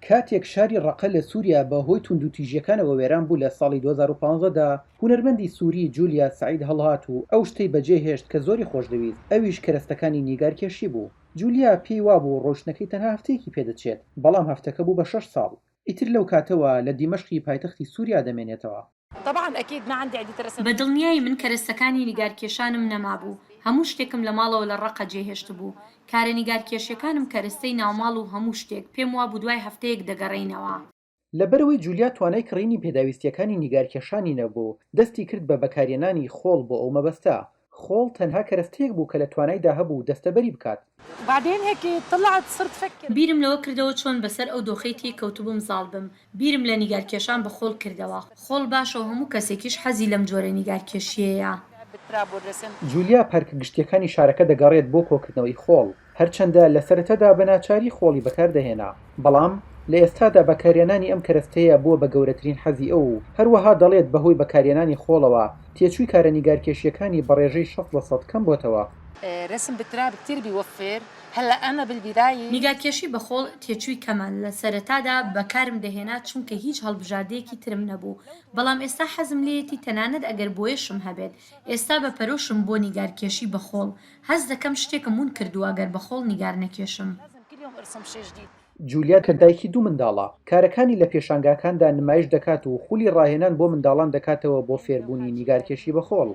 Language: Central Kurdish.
کاتێک شاری ڕەقە لە سووریا بە هۆی توندوتیژییەکانەوە وێران بوو لە ساڵی 2015 دا، هونەرمەندی سووری جولیا سەعید هەڵهات و ئەو شتەی بەجێهێشت کە زۆری خۆشدەویست، ئەویش کەرەستەکانی نیگارکێشی بوو. جولیا پێی وابوو ڕۆیشتنەکەی تەنها هەفتەیەکی پێدەچێت، بەڵام هەفتەکە بوو بە شەش ساڵ. ئیتر لەو کاتەوە لە دیمەشقی پایتەختی سووریا دەمێنێتەوە. بە دڵنیایی من کەرەستەکانی نیگارکێشانم نەمابوو، هەموو شتێکم لە ماڵەوە لە ڕەقە جێهێشتبوو، کارە نیگارکێشیەکانم کەرەستەی ناوماڵ و هەموو شتێک، پێم وابوو دوای هەفتەیەک دەگەڕێینەوە. لەبەرئەوەی جولیا توانای کڕینی پێداویستییەکانی نیگارکێشانی نەبوو، دەستی کرد بە بەکارهێنانی خۆڵ بۆ ئەو مەبەستە. خۆڵ تەنها کەرەستەیەک بوو کە لە توانایدا هەبوو دەستەبەری بکات. بیرم لەوە کردەوە چۆن بەسەر ئەو دۆخەی تێی کەوتبووم زاڵ بم، بیرم لە نیگارکێشان بە خۆڵ کردەوە، خۆڵ باشە و هەموو کەسێکیش حەزی لەم جۆرە نیگارکێشییەیە. جولیا پارکە گشتییەکانی شارەکە دەگەڕێت بۆ کۆکردنەوەی خۆڵ، هەرچەندە لە سەرەتادا بە ناچاری خۆڵی بەکاردەهێنا، بەڵام لە ئێستادا بەکارهێنانی ئەم کەرەستەیە بووە بە گەورەترین حەزی ئەو و هەروەها دەڵێت بەهۆی بەکارهێنانی خۆڵەوە تێچووی کارە نیگارکێشییەکانی بە ڕێژەی 60 لە سەد کەم بۆتەوە. نیگارکێشی بە خۆڵ تێچووی کەمە، لە سەرەتادا بەکارم دەهێنا چونکە هیچ هەڵبژاردەیەکی ترم نەبوو، بەڵام ئێستا حەزم لێیەتی تەنانەت ئەگەر بۆیەشم هەبێت، ئێستا بە پەرۆشم بۆ نیگارکێشی بە خۆڵ، هەست دەکەم شتێکم ون کردووە گەر بە خۆڵ نیگار نەکێشم. جولیا کە دایکی دوو منداڵە، کارەکانی لە پێشانگاکاندا نمایش دەکات و خولی ڕاهێنان بۆ منداڵان دەکاتەوە بۆ فێربوونی نیگارکێشی بە خۆڵ.